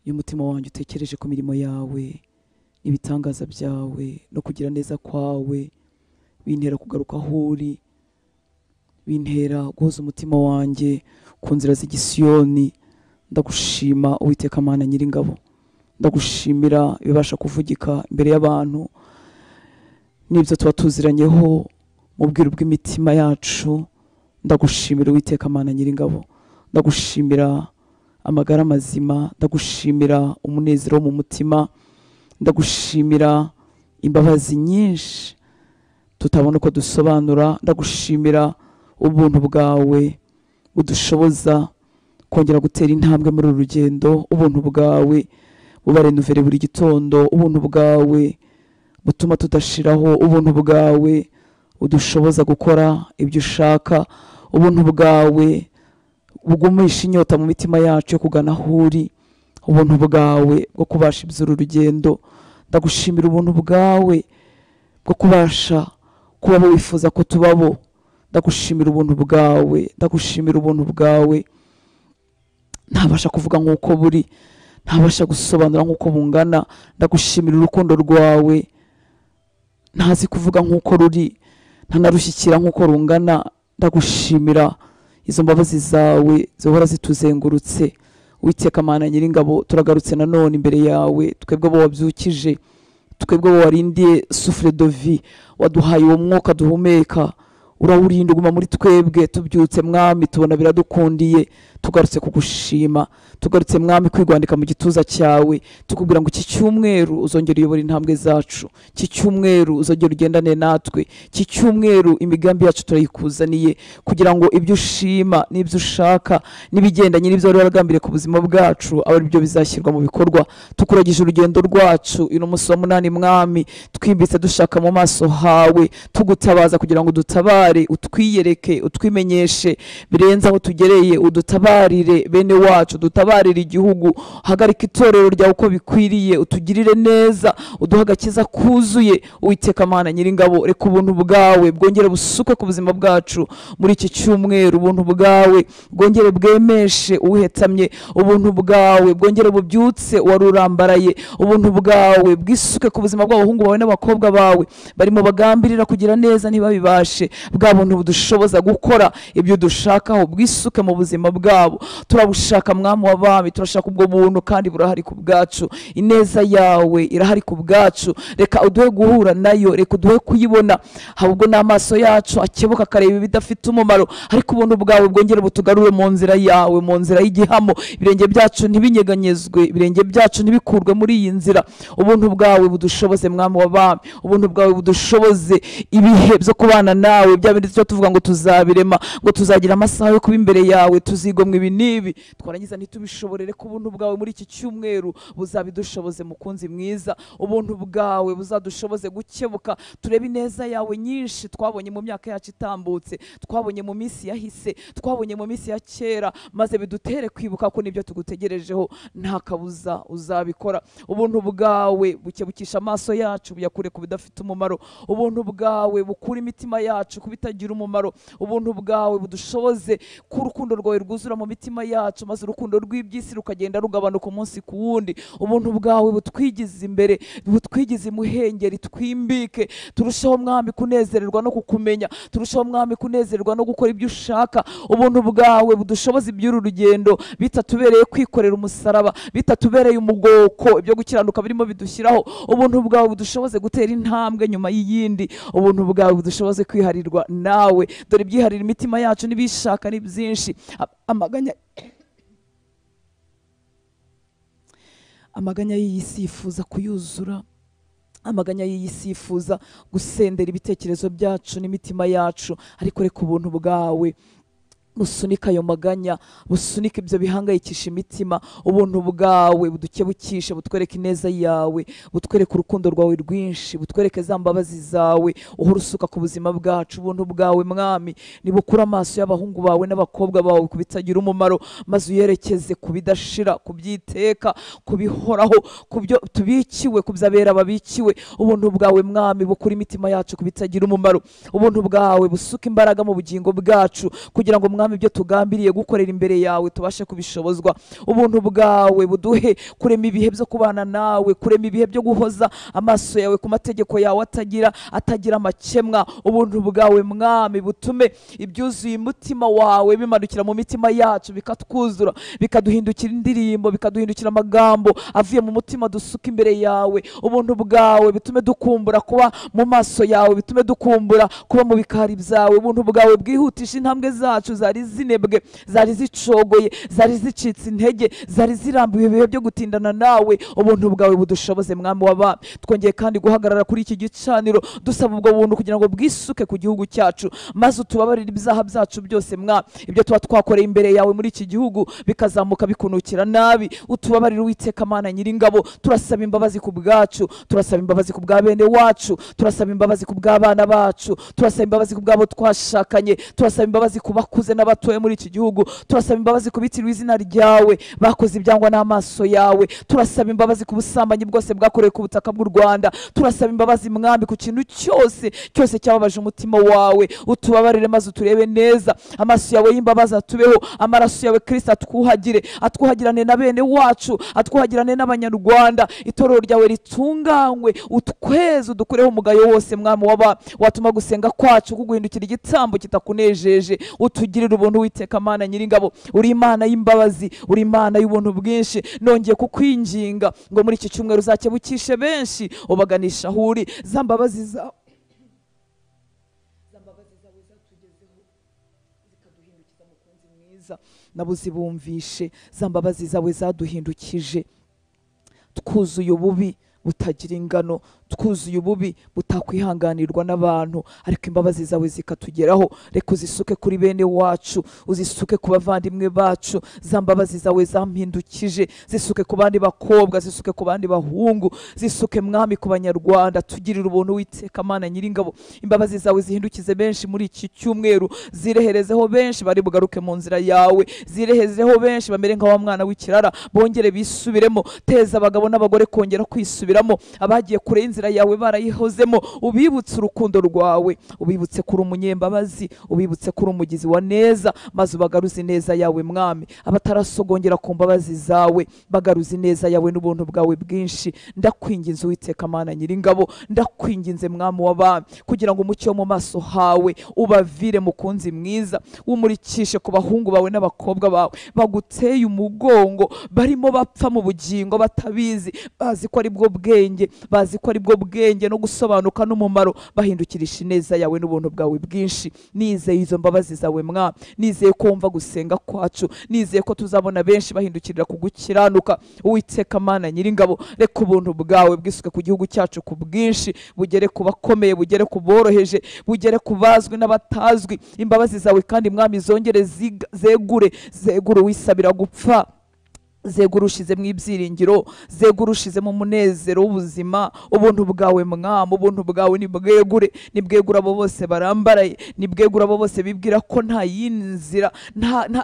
Iyo umutima wanjye utekereje ku mirimo yawe n'ibitangaza byawe no kugira neza kwawe, bintera kugaruka aho uri, bintera guhoza umutima wanjye ku nzira z'igisiyoni. Ndagushima Uwiteka Mana Nyiringabo, ndagushimira ibibasha kuvugika imbere y'abantu n'ibyo tuba tuziranyeho mu bwiru bw'imitima yacu. Ndagushimira Uwiteka Mana Nyiringabo, ndagushimira amagara mazima, ndagushimira umunezero wo mu mutima, ndagushimira imbabazi nyinshi tutabona uko dusobanura, ndagushimira ubuntu bwawe budushoboza kongera gutera intambwe muri uru rugendo, ubuntu bwawe bubarenuvere buri gitondo, ubuntu bwawe butuma tudashiraho, ubuntu bwawe udushoboza gukora ibyo ushaka, ubuntu bwawe bugumisha inyota mu mitima yacu yo kugana aho uri, ubuntu bwawe bwo kubasha iby'uru rugendo. Ndagushimira ubuntu bwawe bwo kubasha kuba abo wifuza ko tubabo. Ndagushimira ubuntu bwawe, ndagushimira ubuntu bwawe. Ntabasha kuvuga nk'uko buri, ntabasha gusobanura nk'uko bungana. Ndagushimira urukundo rwawe, ntazi kuvuga nk'uko ruri, ntanarushyikira nk'uko rungana. Ndagushimira izo mbabazi zawe zihora zituzengurutse. Uwiteka Mana Nyiringabo, turagarutse nanone imbere yawe, twebwe abo wabyukije, twebwe abo warindiye souffle de vie, waduhaye uwo mwuka duhumeka, urawurinda uguma muri twebwe. Tubyutse Mwami tubona biradukundiye, tugarutse kugushima, tugarutse Mwami kwigwandika mu gituza cyawe, tukubwira ngo iki cyumweru uzongera uyobora intambwe zacu, iki cyumweru uzongera ugendane natwe, iki cyumweru imigambi yacu turayikuzaniye, kugira ngo ibyo ushima n'ibyo ushaka n'ibigendanye n'ibyo wari waragambiriye ku buzima bwacu abe ari byo bizashyirwa mu bikorwa. Tukuragije urugendo rwacu uno munsi wa 8 Mwami, twimbitse dushaka mu maso hawe, tugutabaza kugira ngo udutabare, utwiyereke, utwimenyeshe birenze aho tugereye, udutabarire bene wacu, dutabarire igihugu, hagarika itorero ryawe uko bikwiriye, utugirire neza, uduhe agakiza kuzuye. Uwiteka Mana Nyiringabo, reka ubuntu bwawe bwongere busukwe ku buzima bwacu muri iki cyumweru, ubuntu bwawe bwongere bwemeshe uhetamye, ubuntu bwawe bwongere bubyutse uwari urambaraye, ubuntu bwawe bwisuke ku buzima bw'abahungu bawe n'abakobwa bawe barimo bagambirira kugira neza ntibabibashe. Bwa buntu budushoboza gukora ibyo dushakaho bwisuke mu buzima bwabo. Turabushaka Mwami w'abami, turashaka ubwo buntu kandi burahari ku bwacu, ineza yawe irahari ku bwacu. Reka uduhe guhura nayo, reka uduhe kuyibona, ahubwo n'amaso yacu akebuka akareba ibidafite umumaro, ariko ubuntu bwawe bwongere butugarure mu nzira yawe, mu nzira y'igihamo. Ibirenge byacu ntibinyeganyezwe, ibirenge byacu ntibikurwe muri iyi nzira. Ubuntu bwawe budushoboze Mwami w'abami, ubuntu bwawe budushoboze ibihe byo kubana nawe, bya bindi cyo tuvuga ngo tuzabirema, ngo tuzagira amasaha yo kuba imbere yawe, tuzigomwa ibi n'ibi, twarangiza ntitubishoborere. Ko ubuntu bwawe muri iki cyumweru buzabidushoboze mukunzi mwiza, ubuntu bwawe buzadushoboze gukebuka, turebe ineza yawe nyinshi twabonye mu myaka yacu itambutse, twabonye mu minsi yahise, twabonye mu minsi ya kera, maze bidutere kwibuka ko nibyo tugutegerejeho nta kabuza uzabikora. Ubuntu bwawe bukebukisha amaso yacu buyakure ku bidafite umumaro, ubuntu bwawe bukura imitima yacu ku bitagira umumaro, ubuntu bwawe budushoboze ko urukundo rwawe rwuzura mu mitima yacu, maze urukundo rw'iby'isi rukagenda rugabanuka umunsi ku wundi. Ubuntu bwawe butwigize imbere, butwigize imuhengeri, twimbike, turushaho Mwami kunezererwa no kukumenya, turushaho Mwami kunezererwa no gukora ibyo ushaka. Ubuntu bwawe budushoboza iby'uru rugendo, bitatubereye kwikorera umusaraba, bitatubereye umugoko, ibyo gukiranuka birimo bidushyiraho. Ubuntu bwawe budushoboze gutera intambwe nyuma y'iyindi, ubuntu bwawe budushoboze kwiharirwa nawe. Dore ibyiharira imitima yacu n'ibishaka ni byinshi, amaganya y'iyi si yifuza kuyuzura, amaganya y'iyi si yifuza gusendera ibitekerezo byacu n'imitima yacu, ariko reka ubuntu bwawe busunika ayo maganya, busunika ibyo bihangayikisha imitima. Ubuntu bwawe budukebukishe, butwereke ineza yawe, butwereke urukundo rwawe rwinshi, butwereke za mbabazi zawe uhora usuka ku buzima bwacu. Ubuntu bwawe Mwami nibukura amaso y'abahungu bawe n'abakobwa bawe ku bitagira umumaro, maze uyerekeze ku bidashira, ku byiteka, ku bihoraho, ku byo tubikiwe, ku by'abera babikiwe. Ubuntu bwawe Mwami bukura imitima yacu ku bitagira umumaro. Ubuntu bwawe busuka imbaraga mu bugingo bwacu, kugira ngo Mwami, ibyo tugambiriye gukorera imbere yawe tubashe kubishobozwa. Ubuntu bwawe buduhe kurema ibihe byo kubana nawe, kurema ibihe byo guhoza amaso yawe ku mategeko yawe atagira amakemwa. Ubuntu bwawe Mwami butume ibyuzuye umutima wawe bimanukira mu mitima yacu, bikatwuzura, bikaduhindukira indirimbo, bikaduhindukira amagambo avuye mu mutima dusuka imbere yawe. Ubuntu bwawe bitume dukumbura kuba mu maso yawe, bitume dukumbura kuba mu bikari byawe. Ubuntu bwawe bwihutisha intambwe zacu zari zinebwe, zari zicogoye, zari zicitse intege, zari zirambiwe ibihe byo gutindana nawe. Ubuntu bwawe budushoboze Mwami w'abami. Twongeye kandi guhagarara kuri iki gicaniro dusaba ubwo buntu kugira ngo bwisuke ku gihugu cyacu, maze utubabarire ibyaha byacu byose Mwami, ibyo tuba twakoreye imbere yawe muri iki gihugu bikazamuka bikunukira nabi. Utubabarire Uwiteka Mana Nyiringabo. Turasaba imbabazi ku bwacu, turasaba imbabazi ku bwa bene wacu, turasaba imbabazi ku bw'abana bacu, turasaba imbabazi ku bw'abo twashakanye, turasaba imbabazi ku bakuze n'abatoye muri iki gihugu, turasaba imbabazi ku bitiriwe izina ryawe bakoze ibyangwa n'amaso yawe, turasaba imbabazi ku busambanyi bwose bwakorewe ku butaka bw'u Rwanda, turasaba imbabazi Mwami ku kintu cyose cyose cyababaje umutima wawe. Utubabarire maze uturebe neza, amaso yawe y'imbabazi atubeho, amaraso yawe Kristo atwuhagire, atwuhagirane na bene wacu, atwuhagirane n'Abanyarwanda. Itorero ryawe ritunganywe, utweze, udukureho umugayo wose Mwami waba watuma gusenga kwacu kuguhindukira igitambo kitakunejeje. Utugirire ubuntu Uwiteka Mana Nyiringabo, uri Imana y'imbabazi, uri Imana y'ubuntu bwinshi. Nongeye kukwinginga ngo muri iki cyumweru uzakebukishe benshi ubaganisha aho uri. Za mbabazi zawe zatugezeho zikaduhindukiza mukunzi mwiza, nabuzibumvishe. Za mbabazi zawe zaduhindukije twuzuye ububi butagira ingano, twuzuye ububi butakwihanganirwa n'abantu, ariko imbabazi zawe zikatugeraho. Reka uzisuke kuri bene wacu, uzisuke ku bavandimwe bacu. Za mbabazi zawe zampindukije zisuke ku bandi bakobwa, zisuke ku bandi bahungu, zisuke Mwami ku Banyarwanda. Tugirire ubuntu Uwiteka Mana Nyiringabo. Imbabazi zawe zihindukize benshi muri iki cyumweru, zireherezeho benshi bari bugaruke mu nzira yawe, zireherezeho benshi bamere nka wa mwana w'ikirara bongere bisubiremo. Teza abagabo n'abagore kongera kwisubiramo, abagiye kure y'inzira yawe barayihozemo. Ubibutse urukundo rwawe, ubibutse kuri umunyembabazi, ubibutse kuri umugizi wa neza, maze ubagaruze ineza yawe Mwami. Abatarasogongera ku mbabazi zawe bagaruze ineza yawe n'ubuntu bwawe bwinshi. Ndakwinginze Uwiteka Mana Nyiringabo, ndakwinginze Mwami w'abami, kugira ngo umucyo wo mu maso hawe ubavire mukunzi mwiza, umurikishe ku bahungu bawe n'abakobwa bawe baguteye umugongo, barimo bapfa mu bugingo batabizi, bazi ko ari bwo bwenge, bazi ko ari bwo bwenge no gusobanuka n'umumaro. Bahindukirisha ineza yawe n'ubuntu bwawe bwinshi. Nizeye izo mbabazi zawe Mwami, nizeye ko wumva gusenga kwacu, nizeye ko tuzabona benshi bahindukirira kugukiranuka. Uwiteka Mana Nyiringabo, reka ubuntu bwawe bwisuke ku gihugu cyacu ku bwinshi, bugere ku bakomeye, bugere ku boroheje, bugere ku bazwi n'abatazwi. Imbabazi zawe kandi Mwami zongere zegure, zegure uwisabira gupfa, zegurushize mu ibyiringiro, zegurushize mu munezero w'ubuzima. Ubuntu bwawe Mwami, ubuntu bwawe nibwegure, nibwegure abo bose barambaraye, nibwegure abo bose bibwira ko nta yindi nzira,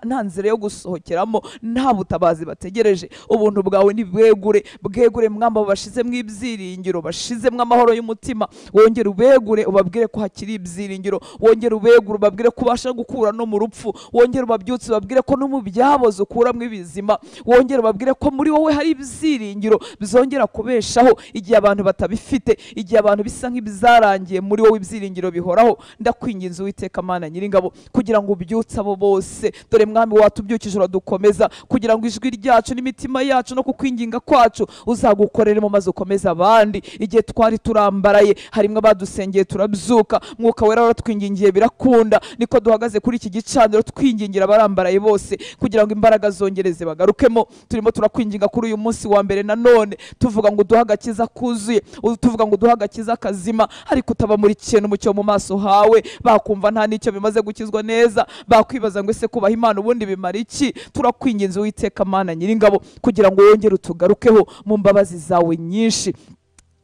nta nzira yo gusohokeramo, nta butabazi bategereje. Ubuntu bwawe nibwegure, bwegure Mwami abo bashize mu ibyiringiro, bashizemo amahoro y'umutima. Wongere ubegure ubabwire ko hakiri ibyiringiro, wongere ubegure ubabwire ko ubasha gukura no mu rupfu, wongere ubabyutse ubabwire ko no mu byaboze ukuramo ibizima, wongere babwire ko muri wowe hari ibyiringiro bizongera kubeshaho igihe abantu batabifite, igihe abantu bisa nk'ibizarangiye, muri wowe ibyiringiro bihoraho. Ndakwinginze Uwiteka Mana Nyiringabo kugira ngo ubyutse abo bose. Dore Mwami watubyukije uradukomeza, kugira ngo ijwi ryacu n'imitima yacu no kukwinginga kwacu uzagukoreremo maze ukomeze abandi. Igihe twari turambaraye harimwe abadusengeye turabyuka, Mwuka Wera waratwingingiye birakunda. Niko duhagaze kuri iki gicaniro twingingira abarambaraye bose kugira ngo imbaraga zongereze bagarukemo. Turimo turakwinginga kuri uyu munsi wa mbere nanone tuvuga ngo uduhe agakiza kuzuye, tuvuga ngo uduhe agakiza kazima, ariko utabamurikiye n'umucyo mu maso hawe. Bakumva nta n'icyo bimaze gukizwa neza, bakwibaza ngo ese kubaha Imana ubundi bimara iki? Turakwinginze Uwiteka Mana Nyiringabo kugira ngo wongere utugarukeho mu mbabazi zawe nyinshi.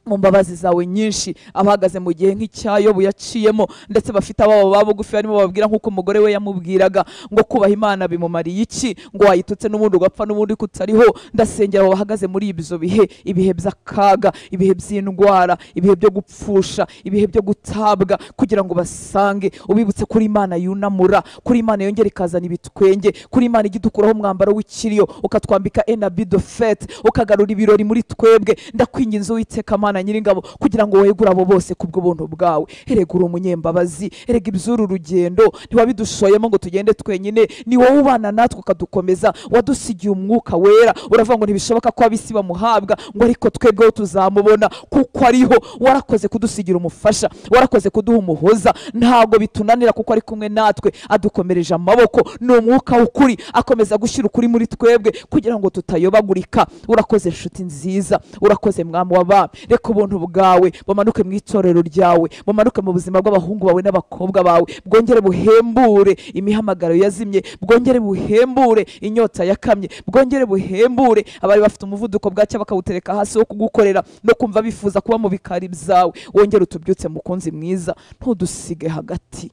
Mu mbabazi zawe nyinshi, abahagaze mu gihe nk'icyayobu yaciyemo, ndetse bafite ababo babugufi barimo bababwira nk'uko umugore we yamubwiraga ngo kubaha Imana bimumariye iki, ngo wayitutse n'ubundi ugapfa n'ubundi kutariho. Ndasengera abo bahagaze muri ibyo bihe, ibihe by'akaga, ibihe by'indwara, ibihe byo gupfusha, ibihe byo gutabwa, kugira ngo basange ubibutse kuri Imana yunamura, kuri Imana yongera ikazana ibitwenge, kuri Imana ijya idukuraho umwambaro w'ikiriyo ukatwambika habit de fête, ukagarura ibirori muri twebwe. Ndakwinginze Uwiteka Mana Nyiringabo, kugira ngo wegure abo bose kubw'ubuntu bwawe. Erega uri umunyembabazi, erega iby'uru rugendo ntiwabidushoyemo ngo tugende twenyine, ni wowe ubana natwe ukadukomeza, wadusigiye umwuka wera. Uravuga ngo ntibishoboka ko ab'isi bamuhabwa, ngo ariko twebweho tuzamubona kuko ariho. Warakoze kudusigira umufasha, warakoze kuduha umuhoza, ntabwo bitunanira kuko ari kumwe natwe, adukomereje amaboko. Ni umwuka w'ukuri, akomeza gushyira ukuri muri twebwe kugira ngo tutayobagurika. Urakoze nshuti nziza, urakoze mwami w'abami. Reka ubuntu bwawe bumanuke mu itorero ryawe, bumanuke mu buzima bw'abahungu bawe n'abakobwa bawe, bwongere buhembure imihamagaro yazimye, bwongere buhembure inyota yakamye, bwongere buhembure abari bafite umuvuduko bwacya bakawutereka hasi wo kugukorera no kumva bifuza kuba mu bikari byawe. Wongere utubyutse mukunzi mwiza, ntudusige hagati.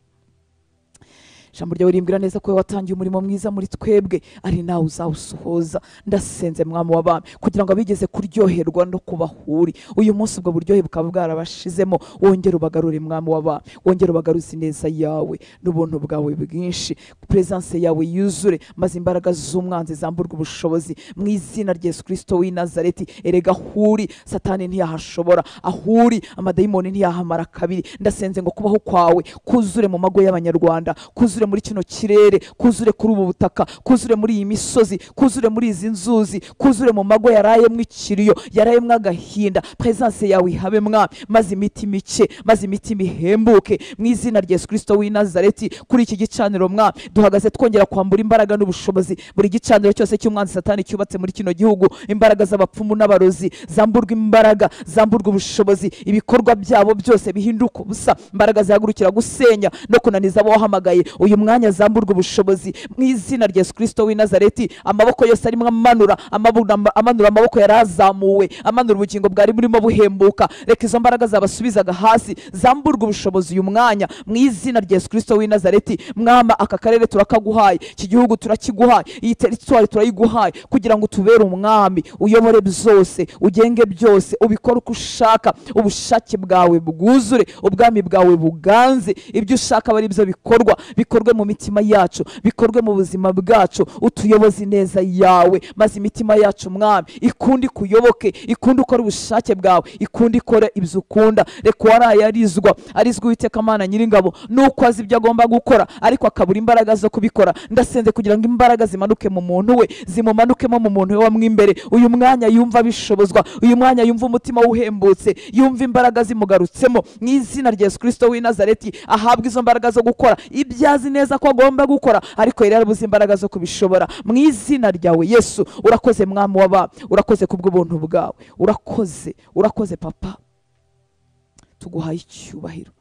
Ijambo ryawe rimbwira neza ko watangiye umurimo mwiza muri twebwe, ari nawe uzawusohoza. Ndasenze mwami w'abami, kugira ngo abigeze kuryoherwa no kubahuri uyu munsi ubwo buryohe bukaba bwarabashizemo, wongere ubagarure mwami w'abami, wongere ubagaruze ineza yawe n'ubuntu bwawe bwinshi, presence yawe yuzure, maze imbaraga z'umwanzi zamburwe ubushobozi mu izina rya Yesu Kristo w'i Nazareti. Erega ahuri Satani ntiyahashobora, ahuri amadayimoni ntiyahamara kabiri. Ndasenze ngo kubaho kwawe kuzure mu mago y'Abanyarwanda, kuzure muri kino kirere, kuzure kuri ubu butaka, kuzure muri iyi misozi, kuzure muri izi nzuzi, kuzure mu mago yarayemwo ikiriyo, yarayemwo agahinda. Presence yawe ihabe mwami, maze imitima ike, maze imitima ihembuke mu izina rya Yesu Kristo w'i Nazareti. Kuri iki gicaniro mwami, duhagaze twongera kwambura imbaraga n'ubushobozi buri gicaniro cyose cy'umwanzi Satani cyubatse muri kino gihugu. Imbaraga z'abapfumu n'abarozi zamburwa imbaraga, zamburwa ubushobozi, ibikorwa byabo byose bihinduka ubusa. Imbaraga zihagurukira gusenya no kunaniza abo wahamagaye uyu mwanya zamburwa ubushobozi mu izina rya Yesu Kristo w'i Nazareti. Amaboko yose arimo amanura, amanura amaboko yarazamuwe, amanura ubugingo bwari burimo buhembuka, reka izo mbaraga zabasubizaga hasi zamburwa ubushobozi uyu mwanya mu izina rya Yesu Kristo w'i Nazareti. Mwama, aka karere turakaguhaye, iki gihugu turakiguhaye, iyi teritwari turayiguhaye, kugira ngo utubere umwami, uyobore byose, ugenge byose, ubikore uko ushaka, ubushake bwawe bwuzure, ubwami bwawe buganze, ibyo ushaka aba ari byo bikorwa, bikorwe mu mitima yacu, bikorwe mu buzima bwacu. Utuyoboze ineza yawe, maze imitima yacu mwami ikundi kuyoboke, ikundi ukora ubushake bwawe, ikundi ikore ibyo ukunda. Reka uwaraye arizwa arizwa Uwiteka Mana Nyiringabo, nuko azi ibyo agomba gukora ariko akabura imbaraga zo kubikora. Ndasenze kugira ngo imbaraga zimanuke mu muntu we, zimumanukemo mu muntu we wamwe imbere. Uyu mwanya yumva bishobozwa, uyu mwanya yumva umutima uhembutse, yumva imbaraga zimugarutsemo mu izina rya Yesu Kristo w'i Nazareti. Ahabwa izo mbaraga zo gukora ibyo azi neza ko agomba gukora, ariko yari yarabuze imbaraga zo kubishobora mu izina ryawe Yesu. Urakoze mwami w'abami, urakoze kubw'ubuntu bwawe, urakoze, urakoze papa. Tuguhaye icyubahiro,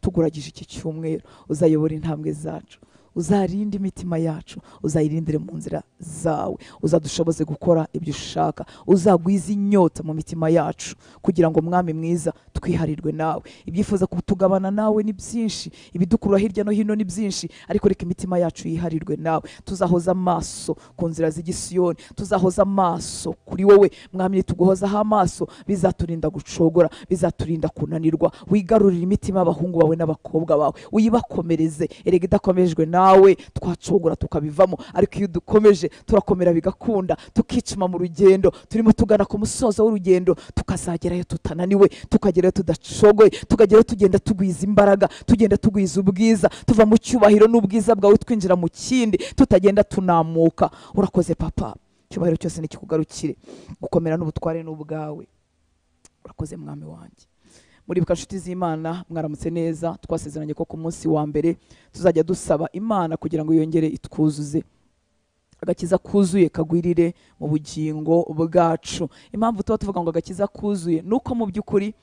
tuguragije iki cyumweru, uzayobora intambwe zacu, uzarinde imitima yacu, uzayirindire mu nzira zawe, uzadushoboze gukora ibyo ushaka, uzagwiza inyota mu mitima yacu, kugira ngo mwami mwiza twiharirwe nawe. Ibyifuza kutugabana nawe ni byinshi, ibidukurura hirya no hino ni byinshi, ariko reka imitima yacu yiharirwe nawe. Tuzahoza amaso ku nzira z'igisiyoni, tuzahoza amaso kuri wowe mwami. Tuguhozaho amaso bizaturinda gucogora, bizaturinda kunanirwa. Wigarurire imitima y'abahungu bawe n'abakobwa bawe, uyibakomereze. Erega idakomejwe nawe twacogora tukabivamo, ariko iyo dukomeje turakomera bigakunda, tukicuma mu rugendo turimo tugana ku musozo w'urugendo, tukazagerayo tutananiwe, tukagerayo tudacogoye, tukagerayo tugenda tugwiza imbaraga, tugenda tugwiza ubwiza, tuva mu cyubahiro n'ubwiza bwawe twinjira mu kindi, tutagenda tunamuka. Urakoze papa, icyubahiro cyose nikikugarukire, gukomera n'ubutware n'ubwawe. Urakoze mwami wanjye. Muribuka nshuti z'Imana, mwaramutse neza. Twasezeranye ko ku munsi wa mbere tuzajya dusaba Imana kugira ngo yongere itwuzuze, agakiza kuzuye kagwirire mu bugingo bwacu. Impamvu tuba tuvuga ngo agakiza kuzuye nuko mu by'ukuri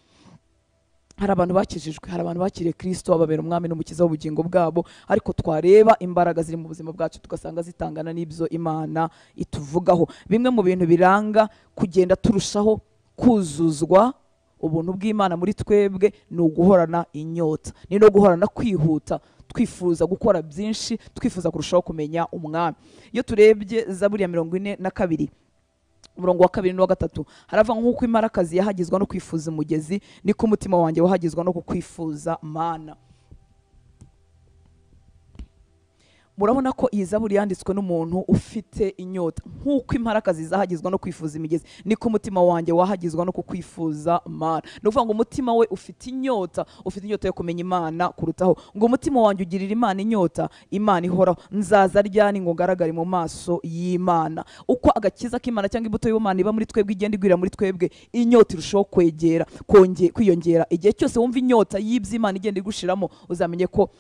hari abantu bakijijwe, hari abantu bakiriye Kristo ababera umwami n'umukiza w'ubugingo bwabo, ariko twareba imbaraga ziri mu buzima bwacu tugasanga zitangana n'ibyo Imana ituvugaho. Bimwe mu bintu biranga kugenda turushaho kuzuzwa Ubuntu bw'Imana muri twebwe ni uguhorana inyota, ni no guhorana kwihuta, twifuza gukora byinshi, twifuza kurushaho kumenya umwami. Iyo turebye Zaburi ya 42 umurongo wa 2 n'uwa 3, harava nk'uko imparakazi yahagizwa no kwifuza umugezi, niko umutima wanjye wahagizwa no kukwifuza Mana. Murabona ko iyi zaburi yanditswe n'umuntu ufite inyota. Nk'uko imparakazi zahagizwa no kwifuza imigezi, niko umutima wanjye wahagizwa no kukwifuza Mana. Ni ukuvuga ngo umutima we ufite inyota, ufite inyota yo kumenya Imana kurutaho. Ngo umutima wanjye ugirira Imana inyota, Imana ihoraho. Nzaza ryani ngo ngaragare mu maso y'Imana. Uko agakiza k'Imana cyangwa imbuto y'Imana iba muri twebwe, igenda igwira muri twebwe, inyota irushaho kwegera, kwiyongera. Igihe cyose wumva inyota y'iby'Imana igenda igushiramo, uzamenye ko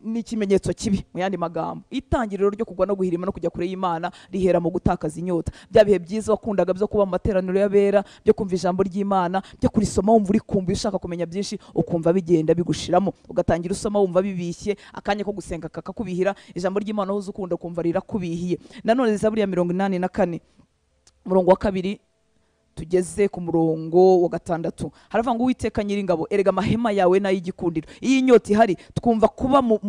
ni ikimenyetso kibi. Mu yandi magambo, itangiriro ryo kugwa no guhirima no kujya kure y'Imana rihera mu gutakaza inyota. Bya bihe byiza wakundaga byo kuba mu materaniro y'abera, byo kumva ijambo ry'Imana, byo kurisoma wumva uri kumva ushaka kumenya byinshi, ukumva bigenda bigushiramo, ugatangira usoma wumva bibishye, akanya ko gusenga kakakubihira, ijambo ry'Imana uzi ukunda kumva rirakubihiye. Nanone Zaburi ya 84 umurongo wa 2 tugeze ku murongo wa 6, haravuga ngo Uwiteka Nyiringabo, erega amahema yawe n'ay'igikundiro. Iyi nyota ihari twumva kuba mu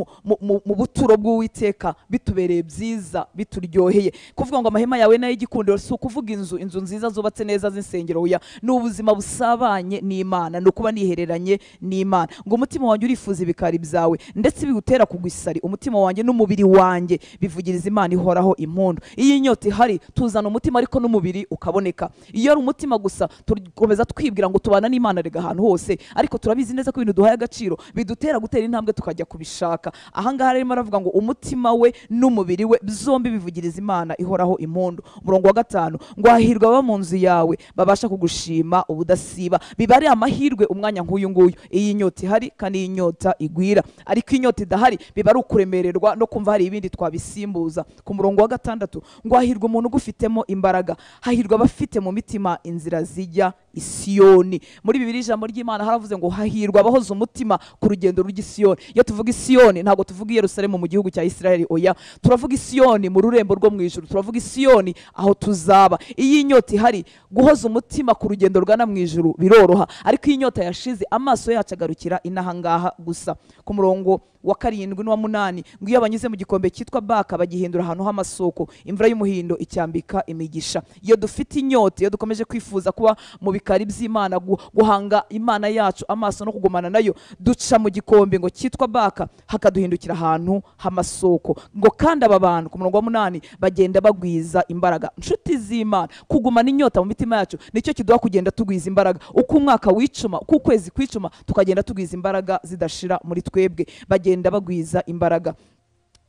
buturo bw'Uwiteka bitubereye byiza, bituryoheye. Kuvuga ngo amahema yawe n'ay'igikundiro si ukuvuga inzu nziza zubatse neza z'insengero, oya, ni ubuzima busabanye n'Imana, ni ukuba nihereranye n'Imana. Ngo umutima wanjye urifuza ibikari byawe, ndetse bigutera kugwa isari. Umutima wanjye n'umubiri wanjye bivugiriza Imana ihoraho impundu. Iyi nyota ihari tuzana umutima ariko n'umubiri ukaboneka. Iyo ari umutima gusa tukomeza twibwira ngo tubana n'Imana rega ahantu hose, ariko turabizi neza ko ibintu duhaye agaciro bidutera gutera intambwe tukajya kubishaka. Aha ngaha rero aravuga ngo umutima we n'umubiri we byombi bivugiriza Imana ihoraho impundu. Umurongo wa 5 ngo hahirwa aba mu nzu yawe babasha kugushima ubudasiba. Biba ari amahirwe umwanya nk'uyu nguyu iyi nyota ihari kandi iyi nyota igwira, ariko inyota idahari biba ari ukuremererwa no kumva hari ibindi twabisimbuza. Ku murongo wa 6 ngo hahirwa umuntu ugufitemo imbaraga, hahirwa abafite mu mitima inzira zijya Isiyoni. Muri Bibiliya ijambo ry'Imana haravuze ngo hahirwa abahoza umutima ku rugendo rw'Isiyoni. Iyo tuvuga Isiyoni ntabwo tuvuga Yerusalemu mu gihugu cya Isiraheli, oya, turavuga Isiyoni mu rurembo rwo mu ijuru, turavuga Isiyoni aho tuzaba. Iyi nyota ihari, guhoza umutima ku rugendo rugana mu ijuru biroroha, ariko iyi nyota yashize amaso yacu agarukira inaha ngaha gusa. Ku murongo wa 7 n'uwa 8 ngo iyo banyuze mu gikombe cyitwa Baka bagihindura ahantu h'amasoko, imvura y'umuhindo icyambika imigisha. Iyo dufite inyota, iyo dukomeje kwifuza kuba mu bikari by'Imana, guhanga Imana yacu amaso no kugumana nayo, duca mu gikombe ngo cyitwa Baka hakaduhindukira ahantu h'amasoko. Ngo kandi aba bantu ku murongo wa 8 bagenda bagwiza imbaraga. Nshuti z'Imana, kugumana inyota mu mitima yacu nicyo kiduha kugenda tugwiza imbaraga. Uko umwaka wicuma, uko ukwezi kwicuma, tukagenda tugwiza imbaraga zidashira muri twebwe. Bagenda bagwiza imbaraga.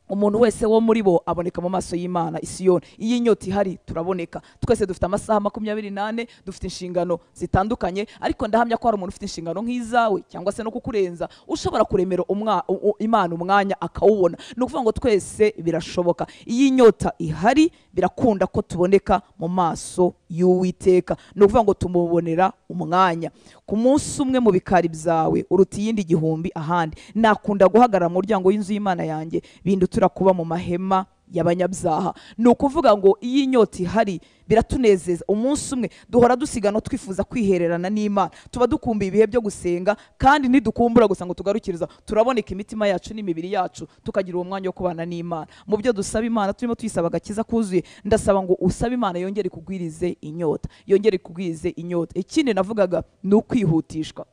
Umuntu wese wo muri bo aboneka mu maso y'Imana Isiyoni. Iyi nyota ihari turaboneka. Twese dufite amasaha 24, dufite inshingano zitandukanye, ariko ndahamya ko hari umuntu ufite inshingano nk'izawe cyangwa se no kukurenza, ushobora kuremera Imana umwanya akawubona. Ni ukuvuga ngo twese birashoboka. Iyi nyota ihari birakunda ko tuboneka mu maso y'Uwiteka. Ni ukuvuga ngo tumubonera umwanya. Ku munsi umwe mu bikari byawe uruta iyindi 1000 ahandi. Nakunda guhagarara mu muryango w'inzu y'Imana yanjye, bindutura kuba mu mahema y'abanyabyaha. Ni ukuvuga ngo iyi nyota ihari biratunezeza. Umunsi umwe duhora dusigana twifuza kwihererana n'Imana, tuba dukumbuye ibihe byo gusenga, kandi ntidukumbura gusa ngo tugarukiriza, turaboneka imitima yacu n'imibiri yacu tukagira uwo mwanya wo kubana n'Imana. Mu byo dusaba Imana turimo tuyisaba agakiza kuzuye, ndasaba ngo usabe Imana yongere kugwirize inyota, yongere kugwirize inyota. Ikindi navugaga ni ukwihutishwa.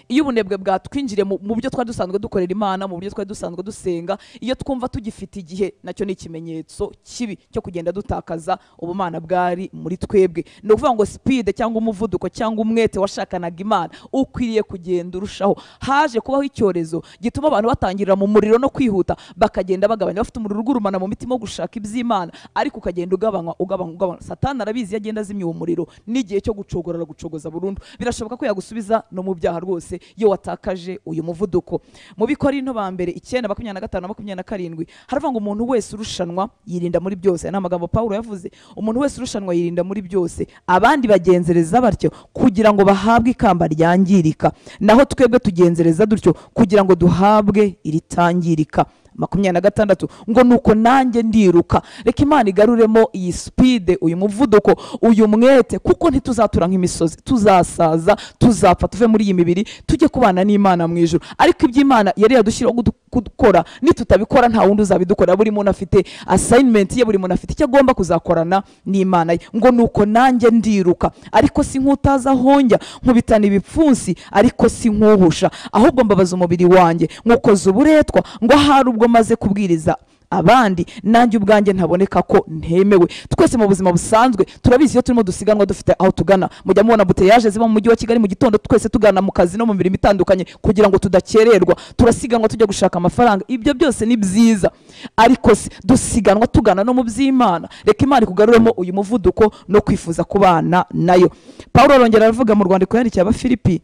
Iyo ubunebwe bwatwinjiriye mu buryo twari dusanzwe dukorera Imana, mu buryo twari dusanzwe dusenga, iyo twumva tugifite igihe, nacyo ni ikimenyetso kibi cyo kugenda dutakaza ubumana bwari muri twebwe. Ni ukuvuga ngo speed cyangwa umuvuduko cyangwa umwete washakanaga Imana ukwiriye kugenda urushaho. Haje kubaho icyorezo gituma abantu batangirira mu muriro no kwihuta, bakagenda bagabanya, bafite umuriro ugurumana mu mitima wo gushaka iby'Imana, ariko ukagenda ugabanywa ugabanywa ugabanywa. Satani arabizi, iyo agenda azimya uwo muriro n'igihe cyo gucogora gucogoza burundu. Birashoboka ko yagusubiza no mu byaha rwose iyo watakaje uyu muvuduko. Mu Bikorinto ba mbere 9:25 na 27 haravuga ngo umuntu wese urushanwa yirinda muri byose. Ni amagambo Paulo yavuze, umuntu wese urushanwa yirinda muri byose, abandi bagenzereza batyo kugira ngo bahabwe ikamba ryangirika, naho twebwe tugenzereza dutyo kugira ngo duhabwe iritangirika. 26 ngo nuko nanjye ndiruka. Reka Imana igaruremo iyi speed, uyu muvuduko, uyu mwete, kuko ntituzatura nk'imisozi, tuzasaza, tuzapfa, tuve muri iyi mibiri tujye kubana n'Imana mu ijuru. Ariko iby'Imana yari yadushyiraho gukora, nitutabikora nta wundi uzabidukora. Buri muntu afite assignment ye, buri muntu afite icyo agomba kuzakorana n'Imana ye. Ngo nuko nanjye ndiruka, ariko si nk'utaza honjya, nkubitana ibipfunsi ariko si nkuhusha, ahubwo mbabaza umubiri wanjye nkukoza uburetwa, ngo hari ubwo maze kubwiriza abandi nanjye ubwanjye ntaboneka ko ntemewe. Twese mu buzima busanzwe turabizi, iyo turimo dusiganwa dufite aho tugana. Mujya mubona buteyaje ziba mu mujyi wa Kigali mu gitondo, twese tugana mu kazi no mu mirimo itandukanye kugira ngo tudakererwa. Turasiganwa tujya gushaka amafaranga, ibyo byose ni byiza, ariko se dusiganwa tugana no mu by'Imana. Reka Imana ikugaruremo uyu muvuduko no kwifuza kubana nayo. Paulo arongera aravuga mu rwandiko yandikiye Abafilipi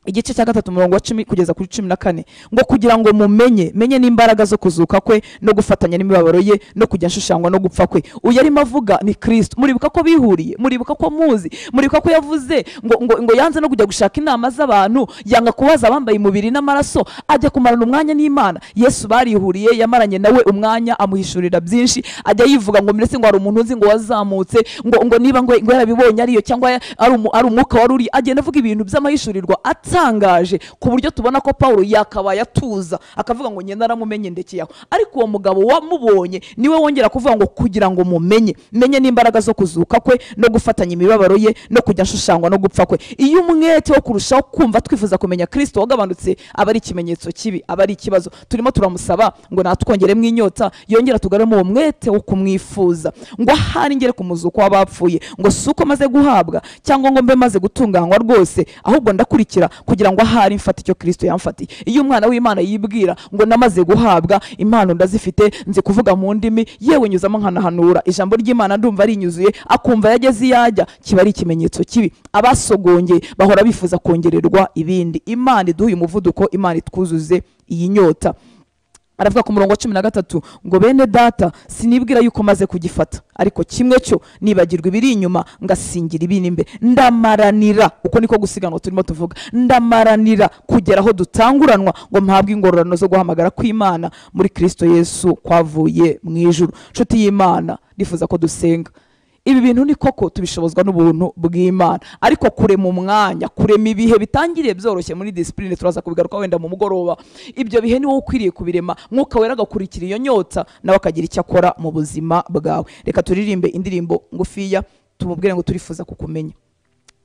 igice cya 3 umurongo wa 10 kugeza kuri 14, ngo kugira ngo mumenye menye n'imbaraga zo kuzuka kwe no gufatanya n'imibabaro ye no kujya nshushangwa no gupfa kwe. Uyu arimo avuga ni Kristo. Muribuka ko bihuriye, muribuka ko muzi, muribuka ko yavuze ngo yanze no kujya gushaka inama z'abantu, yanga kubaza abambaye umubiri n'amaraso, ajya kumarana umwanya n'Imana. Yesu barihuriye, yamaranye nawe umwanya, amuhishurira byinshi, ajya yivuga ngo mbese ngo hari umuntu nzi ngo wazamutse, ngo niba ngo yarabibonye ariyo cyangwa ari umwuka wari uri, agenda avuga ibintu by'amahishurirwa atangaje, ku buryo tubona ko Paulo yakabaye atuza akavuga ngo ngenda naramumenye ndekeye aho. Ariko uwo mugabo wamubonye niwe wongera kuvuga ngo kugira ngo mumenye menye n'imbaraga zo kuzuka kwe no gufatanya imibabaro ye no kujya nshushangwa no gupfa kwe. Iyo umwete wo kurushaho kumva twifuza kumenya Kristo wagabanutse, aba ari ikimenyetso kibi, aba ari ikibazo. Turimo turamusaba ngo natwongeremo inyota, yongera tugaremo uwo mwete wo kumwifuza, ngo ahari ngere ku muzuko w'abapfuye, ngo suko maze guhabwa cyangwa ngo mbe maze gutunganywa rwose, ahubwo ndakurikira kugira ngo ahari mfate icyo Kristo yamfatiye. Iyo umwana w'Imana yibwira ngo namaze guhabwa impano ndazifite, nzi kuvuga mu ndimi, yewe nyuzamo nkanahanura ijambo ry'Imana ndumva rinyuzuye, akumva yageze yajya, kiba ari ikimenyetso kibi. Abasogongeye bahora bifuza kongererwa ibindi. Imana iduhe umuvuduko, Imana itwuzuze iyi nyota. Aravuga ku murongo wa 13 ngo bene data sinibwira yuko maze kugifata, ariko kimwe cyo nibagirwa ibiri inyuma ngasingira ibiri imbere. Ndamaranira, uko niko gusiganwa turimo tuvuga, ndamaranira kugera aho dutanguranwa ngo mpabwe ingororano zo guhamagara kw'Imana muri Kristo Yesu kwavuye mu ijuru. Nshuti y'Imana, ndifuza ko dusenga. Ibi bintu ni koko tubishobozwa n'ubuntu bw'Imana, ariko kurema umwanya, kurema ibihe bitangiriye byoroshye muri discipline, turaza kubigaruka wenda mu mugoroba. Ibyo bihe ni wowe ukwiriye kubirema, Mwuka Wera agakurikira iyo nyota nawe akagira icyo akora mu buzima bwawe. Reka turirimbe indirimbo ngufiya tumubwire ngo turifuza kukumenya,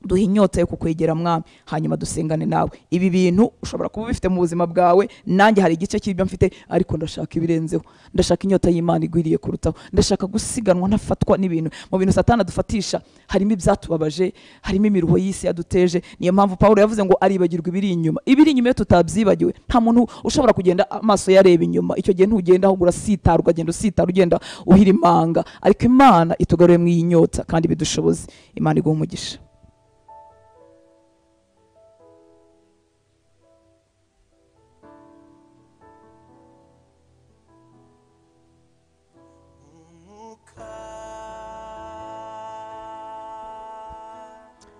duhe inyota yo kukwegera Mwami, hanyuma dusengane nawe. Ibi bintu ushobora kuba ubifite mu buzima bwawe, nanjye hari igice cy'ibyo mfite, ariko ndashaka ibirenzeho, ndashaka inyota y'Imana igwiriye kurutaho, ndashaka gusiganwa ntafatwa n'ibintu. Mu bintu Satani adufatisha harimo ibyatubabaje, harimo imiruho y'isi yaduteje. Niyo mpamvu Paulo yavuze ngo aribagirwa ibiri inyuma. Ibiri inyuma iyo tutabyibagiwe, nta muntu ushobora kugenda amaso yareba inyuma. Icyo gihe ntugenda, ahubwo urasitara, ukagenda usitara, ugenda uhira imanga. Ariko Imana itugaruye mu iyi nyota kandi bidushoboze. Imana iguhe umugisha.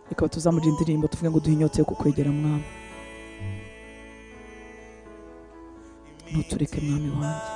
Reka tuzamure indirimbo tuvuge ngo duhe inyota yo kukwegera Mwami, ntutureke Mwami wanjye.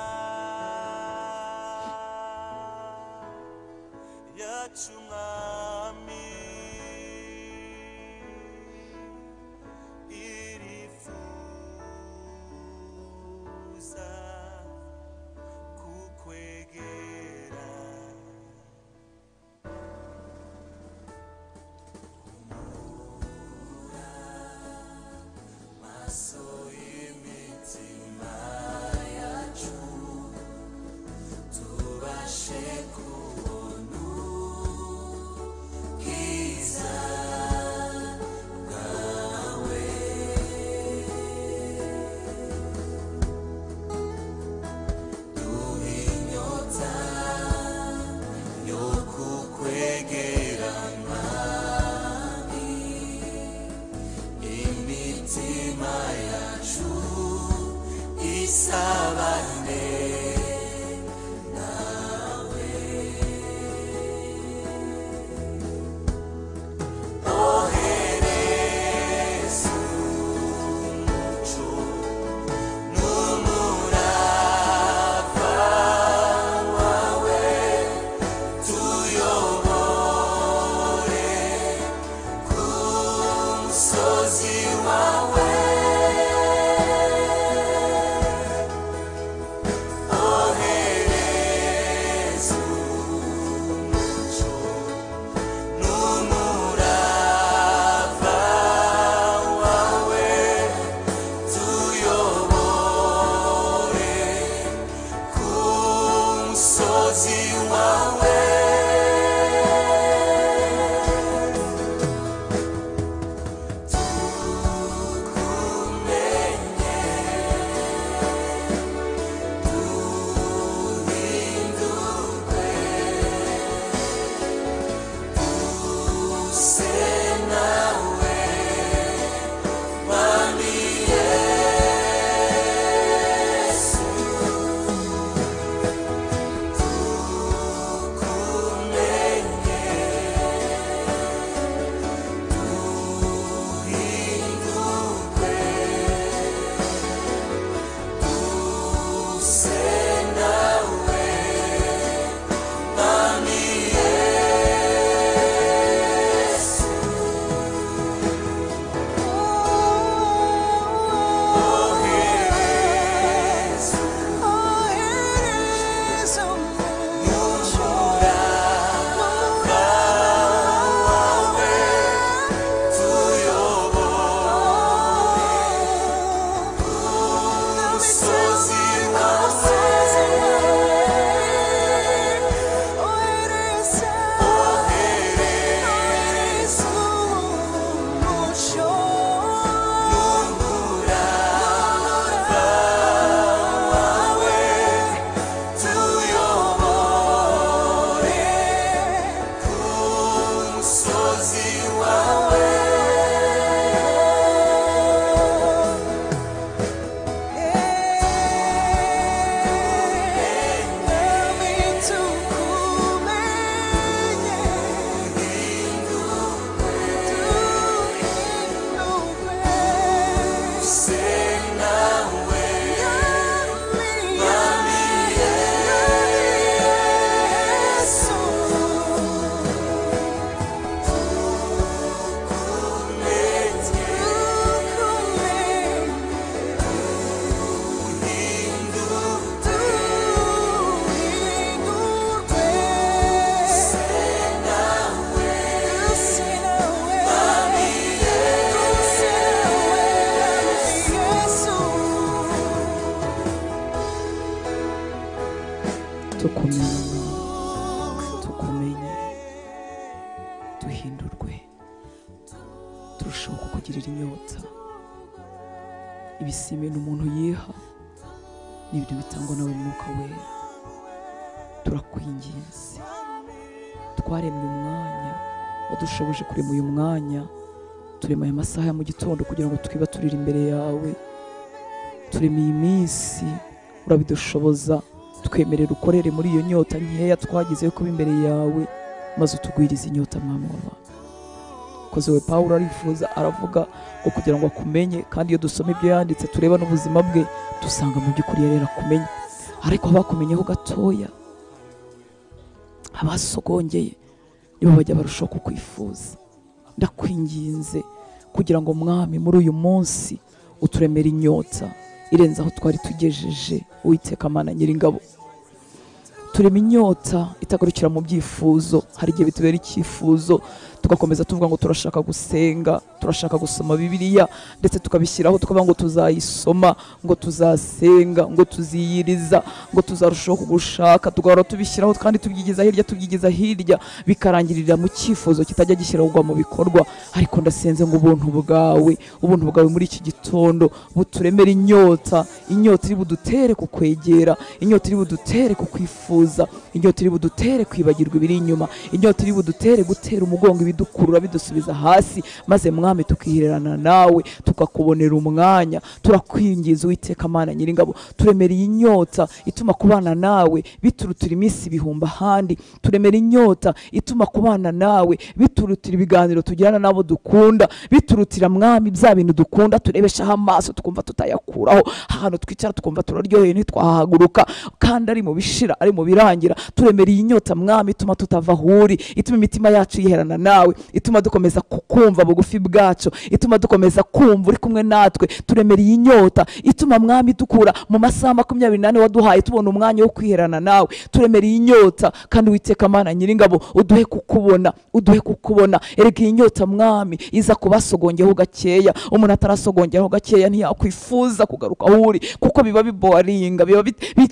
Tubashe kubona ubwiza. Tukumenye, duhindurwe, turushaho kukugirira inyota. Ibisime n'umuntu yiha ni ibintu bitangwa nawe Mwuka Wera. Turakwinginze, twaremye umwanya wadushoboje kurema uyu mwanya, turema aya masaha ya mu gitondo kugira ngo twibaturire imbere yawe. Turema iyi minsi, urabidushoboza, twemerera ukorere muri iyo nyota nkeya twagize yo kuba imbere yawe, maze utugwirize inyota mwami w'abantu. Koze we Pawulo arifuza, aravuga ngo kugira ngo akumenye, kandi iyo dusoma ibyo yanditse tureba n'ubuzima bwe dusanga mu by'ukuri yari yarakumenye, ariko abakumenyeho gatoya, abasogongeye nibo bajya barushaho kukwifuza. Ndakwinginze kugira ngo mwami muri uyu munsi uturemere inyota irenze aho twari tugejeje. Uwiteka Mana Nyiringabo, turema inyota itagarukira mu byifuzo. Hari igihe bitubera icyifuzo tugakomeza tuvuga ngo turashaka gusenga, turashaka gusoma Bibiliya, ndetse tukabishyiraho tukavuga ngo tuzayisoma, ngo tuzasenga, ngo tuziyiriza, ngo tuzarushaho kugushaka, tugahora tubishyiraho kandi tubyigiza hirya tubyigiza hirya, bikarangirira mu cyifuzo kitajya gishyirwa mu bikorwa. Ariko ndasenze ngo ubuntu bwawe muri iki gitondo buturemere inyota, inyota iri budutere kukwegera, inyota iri budutere kukwifuza, inyota iri budutere kwibagirwa ibiri inyuma, inyota iri budutere gutera umugongo ibidukurura bidusubiza hasi, maze mwami tukihererana nawe tukakubonera umwanya. Turakwingiza Uwiteka Mana Nyiringabo, turemera inyota ituma kubana nawe biturutira iminsi ibihumbi ahandi, turemera inyota ituma kubana nawe biturutira ibiganiro tugirana nabo dukunda, biturutira mwami bya bintu dukunda turebeshaho amaso tukumva tutayakuraho, ahantu twicara tukumva turaryoheye ntitwahaguruka, kandi ari mu bishira ari mu birangira. Turemera inyota mwami ituma tutava aho uri, ituma imitima yacu yiherana nawe, ituma dukomeza kukumva bugufi bwacu, ituma dukomeza kumva uri kumwe natwe. Turemera inyota ituma mwami dukura mu masaha 24 waduhaye tubona umwanya wo kwiherana nawe. Turemera inyota kandi Uwiteka Mana Nyiringabo uduhe kukubona, uduhe kukubona. Erega inyota mwami iza kubasogongeho gakeya, umuntu atarasogongeho gakeya ntiyakwifuza kugaruka aho uri, kuko biba biboringa, biba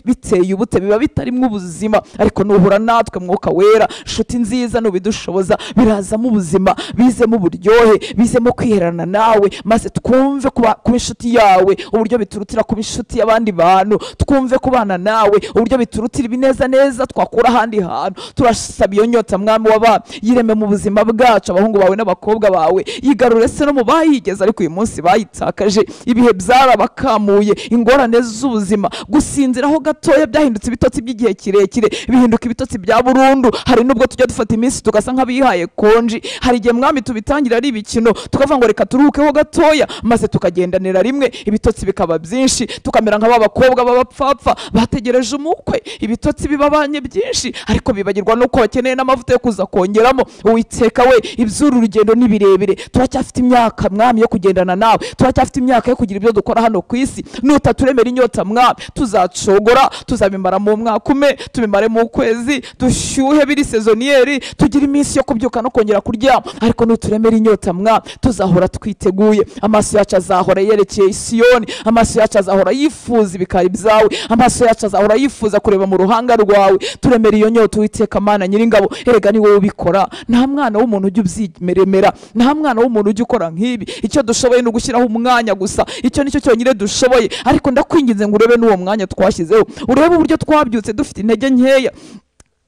biteye ubute, biba bitarimwe ubuzima. Ariko nuhura natwe Mwuka Wera, nshuti nziza, nubidushoboza biraza Bizamo ubuzima, bizemo uburyohe, bizemo kwiherana nawe, maze twumve kuba inshuti yawe uburyo biturutira kuba inshuti y'abandi bantu, twumve kubana nawe uburyo biturutira ibineza neza twakura ahandi hantu. Turasaba iyo nyota mwami w'abami, yireme mu buzima bwacu, abahungu bawe n'abakobwa bawe, yigarure se no mu bayigeze ariko uyu munsi bayitakaje. Ibihe byarabakamuye, ingorane z'ubuzima, gusinziraho gatoya byahindutse ibitotsi by'igihe kirekire, bihinduka ibitotsi bya burundu. Hari nubwo tujya dufata iminsi tugasa nk'abihaye konji, hari igihe mwami tubitangira ari ibikino, tukavuga ngo reka turuhukeho gatoya, maze tukagendanira rimwe, ibitotsi bikaba byinshi, tukamera nk'abakobwa b'abapfapfa bategereje umukwe, ibitotsi bibabanye byinshi ariko bibagirwa nuko bakeneye n'amavuta yo kuza kongeramo. Uwiteka we, iby'uru rugendo ni birebire, turacyafite imyaka mwami yo kugendana nawe, turacyafite imyaka yo kugira ibyo dukora hano ku isi. Nutaturemera inyota mwami, tuzacogora, tuzabimara mu mwaka umwe, tubimare mu kwezi, dushyuhe biri sezoniyeri, tugira iminsi yo kubyuka no kongera kuryama. Ariko nuturemera inyota mwami, tuzahora twiteguye, amaso yacu azahora yerekeye Isiyoni, amaso yacu azahora yifuza ibikari byawe, amaso yacu azahora yifuza kureba mu ruhanga rwawe. Turemera iyo nyota Uwiteka Mana nyiringabo, erega ni wowe ubikora. Nta mwana w'umuntu ujya ubyimeremera, nta mwana w'umuntu ujya ukora nk'ibi. Icyo dushoboye ni ugushyiraho umwanya gusa, icyo nicyo cyonyine dushoboye. Ariko ndakwinginze ngo urebe n'uwo mwanya twashyizeho, urebe uburyo twabyutse dufite intege nkeya,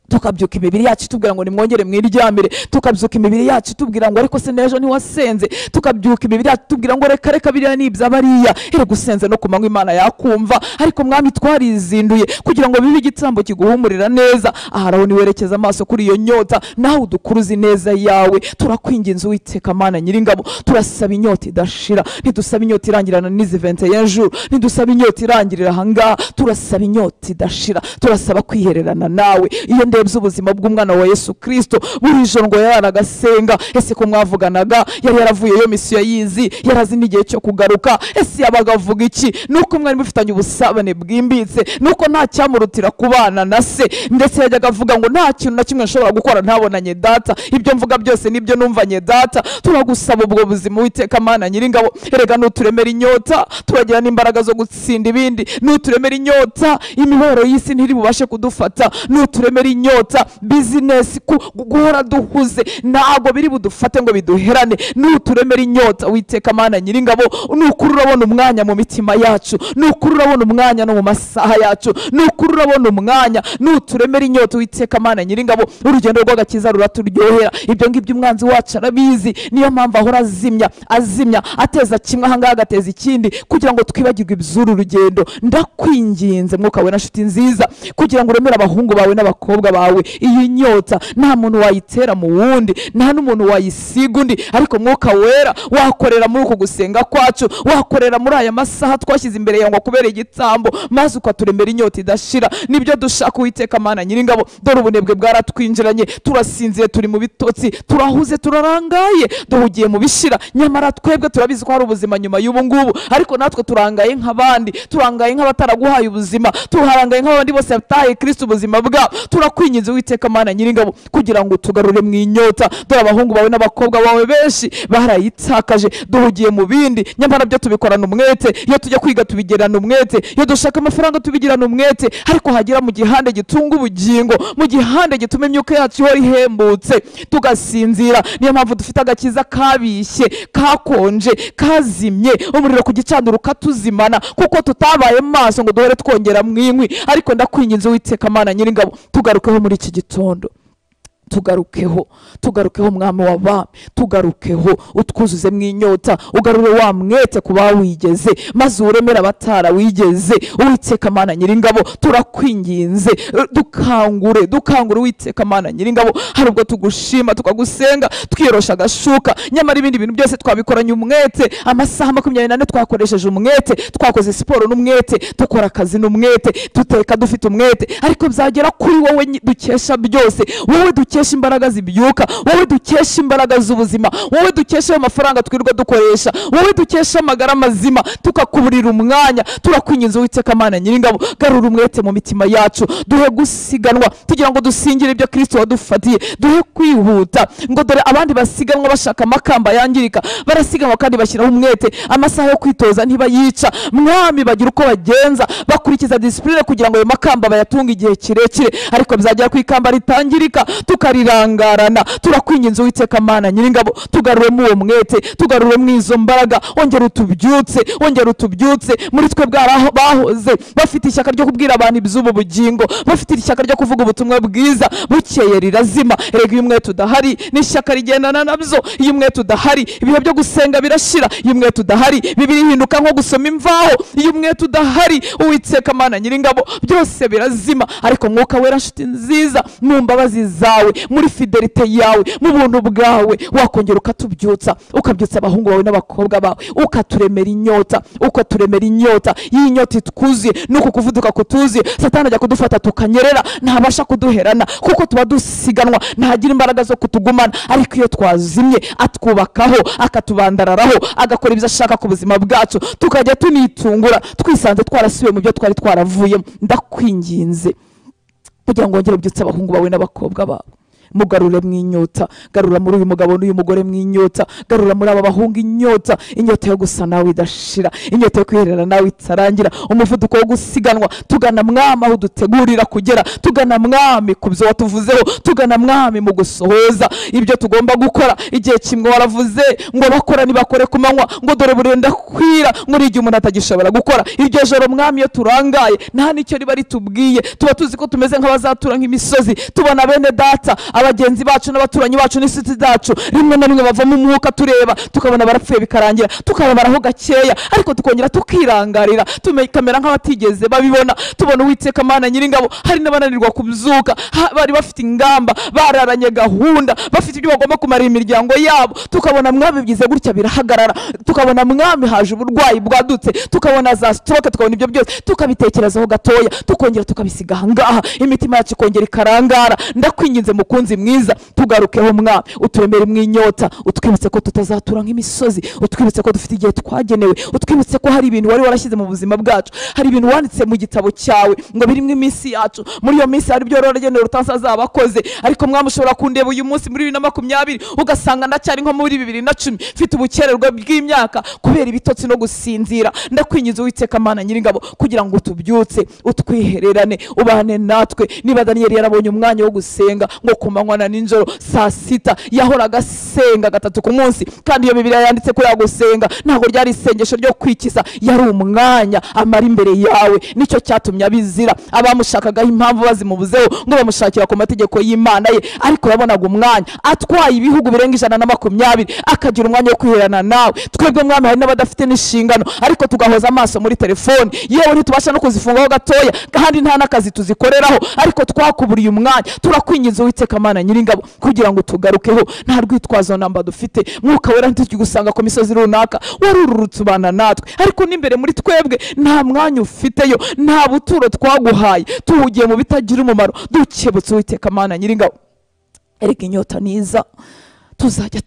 tukabyuka imibiri yacu itubwira ngo nimwongere mwiryamire, tukabyuka imibiri yacu itubwira ngo ariko se n'ejo ntiwasenze, tukabyuka imibiri yacu itubwira ngo reka reka biriya ni iby'abariya. Erega usenze no ku manywa Imana yakumva. Ariko mwami twarizinduye kugira ngo bibe igitambo kiguhumurira neza. Aharaho niwerekeza amaso kuri iyo nyota, nawe udukuruze ineza yawe. Turakwinginze Uwiteka Mana nyiringabo, turasaba inyota idashira, ntidusaba inyota irangirana n'izi 21 jours, ntidusaba inyota irangirira ahangaha, turasaba inyota idashira, turasaba kwihererana nawe. Iyo ndebye ubuzima bw'umwana wa Yesu Kristo, buri joro ngo yararagasenga. Ese ko mwavuganaga, yari yaravuyeyo misiyo yizi, yarazi n'igihe cyo kugaruka, ese yabaga avuga iki? Nuko mwari mufitanye ubusabane bwimbitse, nuko nta cyamurutira kubana na se, ndetse yajyaga avuga ngo nta kintu na kimwe nshobora gukora ntabonanye data, ibyo mvuga byose nibyo numvanye data. Turagusaba ubwo buzima Uwiteka Mana nyiringabo. Erega nuturemera inyota, turagira n'imbaraga zo gutsinda ibindi. Nuturemera inyota, imibabaro y'isi ntiri bubashe kudufata. Nuturemera inyota, business guhora duhuze ntabwo biri budufate ngo biduherane. Nuturemera inyota Uwiteka Mana nyiringabo, nukuri urabona umwanya mu mitima yacu, nukuri urabona umwanya no mu masaha yacu, nukuri urabona umwanya. Nuturemera inyota Uwiteka Mana nyiringabo, urugendo rw'agakiza ruraturyohera. Ibyo ngibyo umwanzi wacu arabizi, niyo mpamvu ahora azimya azimya, ateza kimwe ahangaha agateza ikindi, kugira ngo twibagirwe iby'uru rugendo. Ndakwinginze Mwuka we na nshuti nziza, kugira ngo uremere abahungu bawe n'abakobwa bawe iyi nyota. Nta muntu wayitera mu wundi, nta n'umuntu wayisiga undi, ariko Mwuka Wera wakorera muri uku gusenga kwacu, wakorera muri aya masaha twashyize imbere yawe ngo kubera igitambo, maze ukaturemera inyota idashira. Nibyo dushaka Uwiteka Mana nyiringabo. Dore ubunebwe bwaratwinjiranye, turasinziye, turi mu bitotsi, turahuze, turarangaye, duhugiye mu bishira. Nyamara twebwe turabizi ko hari ubuzima nyuma y'ubu ngubu, ariko natwe turangaye nk'abandi, turangaye nk'abataraguhaye ubuzima, turangaye nk'abandi bose batahaye Kristo ubuzima bwabo. Turakwinginze Uwiteka Mana nyiringabo kugira ngo tugarure mu inyota. Dore abahungu bawe n'abakobwa bawe benshi barayitakaje, duhugiye mu bindi, nyamara byo tubikorana umwete. Iyo tujya kwiga tubigirana umwete, iyo dushaka amafaranga tubigirana umwete, ariko hagera mu gihande gitunga ubugingo, mu gihande gituma imyuka yacu ihora ihembutse, tugasinzira. Niyo mpamvu dufite agakiza kabishye, kakonje, kazimye, umuriro ku gicaniro ukatuzimana, kuko tutabaye maso ngo duhore twongera mu inkwi. Ariko ndakwinginze Uwiteka Mana nyiringabo, tugarukeho muri iki gitondo, tugarukeho, tugarukeho mwami w'abami, tugarukeho, utwuzuze mu inyota, ugarure wa mwete ku bawigeze, maze uremere abatarawigeze. Uwiteka Mana nyiringabo, turakwinginze, dukangure, dukangure Uwiteka Mana nyiringabo. Hari ubwo tugushima tukagusenga twiyorosha agashuka, nyamara ibindi bintu byose twabikoranye umwete. Amasaha 24 twakoresheje umwete, twakoze siporo n'umwete, dukora akazi n'umwete, duteka dufite umwete, ariko byagera kuri wowe dukesha byose, wowe dukesha imbaraga zibyuka, wowe dukesha imbaraga z'ubuzima, wowe dukesha amafaranga twirirwa dukoresha, wowe dukesha amagara mazima, tukakuburira umwanya. Turakwinginze Uwiteka Mana nyiringabo, garura umwete mu mitima yacu, duhe gusiganwa tugira ngo dusingire ibyo Kristo wadufatiye, duhe kwihuta ngo dore abandi basiganwa bashaka amakamba yangirika, barasiganwa kandi bashyiraho umwete, amasaha yo kwitoza ntibayica. Mwami, bagira uko bagenza, bakurikiza discipline kugira ngo ayo makamba bayatunge igihe kirekire, ariko bizagera ku ikamba ritangirika tukarirangarana. Turakwinginze Uwiteka Mana Nyiringabo, tugaruremo uwo mwete, tugaruremo izo mbaraga, ongera utubyutse, ongera utubyutse. Muri twe bahoze bafite ishyaka ryo kubwira abantu iby'ubu bugingo, bafite ishyaka ryo kuvuga ubutumwa bwiza, bukeye rirazima. Erega iyo umwete udahari n'ishyaka rigendana nabyo, iyo umwete udahari ibihe byo gusenga birashira, iyo umwete udahari Bibiliya ihinduka nko gusoma imvaho, iyo umwete udahari Uwiteka Mana Nyiringabo byose birazima. Ariko Mwuka Wera nshuti nziza, mu mbabazi zawe, muri fidelite yawe, mu buntu bwawe, wakongera ukatubyutsa, ukabyutsa abahungu bawe n'abakobwa bawe, ukaturemera inyota, ukaturemera inyota. Iyi nyota itwuzuye nuko kuvuduka kutuzuye, Satani ajya kudufata tukanyerera, ntabasha kuduherana kuko tuba dusiganwa, ntagira imbaraga zo kutugumana. Ariko iyo twazimye atwubakaho, akatubandararaho, agakora ibyo ashaka ku buzima bwacu, tukajya tunitungura twisanze twarasubiye mu byo twari twaravuyemo. Ndakwinginze kugira ngo wongere ubyutse abahungu bawe n'abakobwa bawe, mugarure mwinyota, garura muri uyu mugabo n'uyu mugore mwinyota, garura muri aba bahungu inyota, inyota yo gusa nawe idashira, inyota yo kwiherera nawe itarangira, umuvuduko wo gusiganwa tugana Mwami aho dutegurira kugera, tugana Mwami ku byo watuvuzeho, tugana Mwami mu gusohoza ibyo tugomba gukora. Igihe kimwe waravuze ngo bakora nibakore ku manywa, ngo dore burenda kwira, ngo igihe umuntu atagishobora gukora. Iryo joro Mwami iyo turangaye nta nicyo riba ritubwiye, tuba tuzi ko tumeze nk'abazatura nk'imisozi, tubona bene data, abagenzi bacu n'abaturanyi bacu n'inshuti zacu, rimwe na rimwe bavamo umwuka tureba tukabona barapfuye bikarangira, tukababaraho gakeya, ariko tukongera tukirangarira, tukamera nk'abatigeze babibona. Tubona Uwiteka Mana Nyiringabo hari n'abananirwa kubyuka, bari bafite ingamba, bararanye gahunda, bafite ibyo bagomba kumarira imiryango yabo, tukabona Mwami bigize gutya birahagarara, tukabona Mwami haje uburwayi bwadutse, tukabona za stroke, tukabona ibyo byose, tukabitekerezaho gatoya, tukongera tukabisiga ahangaha, imitima yacu ikongera ikarangara. Ndakwinginze mukunzi mwiza, tugarukeho Mwami, uturemere mwinyota, utwibutse ko tutazatura nk'imisozi, utwibutse ko dufite igihe twagenewe, utwibutse ko hari ibintu wari warashyize mu buzima bwacu, hari ibintu wanditse mu gitabo cyawe ngo birimo iminsi yacu, muri iyo minsi hari ibyo waragenewe utazaza abakoze. Ariko Mwami ushobora kundeba uyu munsi muri 2020 ugasanga ndacyari nko muri 2010, mfite ubukererwe bw'imyaka kubera ibitotsi no gusinzira. Ndakwinginze Uwiteka Mana Nyiringabo kugira ngo utubyutse, utwihererane, ubane natwe. Niba Daniyeli yarabonye umwanya wo gusenga ngo kumanywa na nijoro saa sita, yahoraga asenga gatatu ku munsi, kandi iyo Bibiliya yanditse ko yagusenga ntabwo ryari isengesho ryo kwikiza, yari umwanya amara imbere yawe. Nicyo cyatumye abizira abamushakagaho impamvu bazimubuzeho ngo bamushakira ku mategeko y'Imana ye, ariko yabonaga umwanya atwaye ibihugu birenga 120, akagira umwanya wo kwiherana nawe. Twebwe Mwami hari n'abadafite n'inshingano, ariko tugahoza amaso muri telefone, yewe ntitubasha no kuzifungaho gatoya, kandi nta n'akazi tuzikoreraho, ariko twakuburiye umwanya. Turakwinginze Uwiteka Mana Nyiringabo kugira ngo tugarukeho, nta rwitwazo namba dufite. Mwuka Wera ntitukigusanga ku misozi runaka, warururutse ubana natwe, ariko n'imbere muri twebwe nta mwanya ufiteyo, nta buturo twaguhaye, tuhugiye mu bitagira umumaro. Dukebutse Uwiteka Mana Nyiringabo, erega inyota niza tuzajya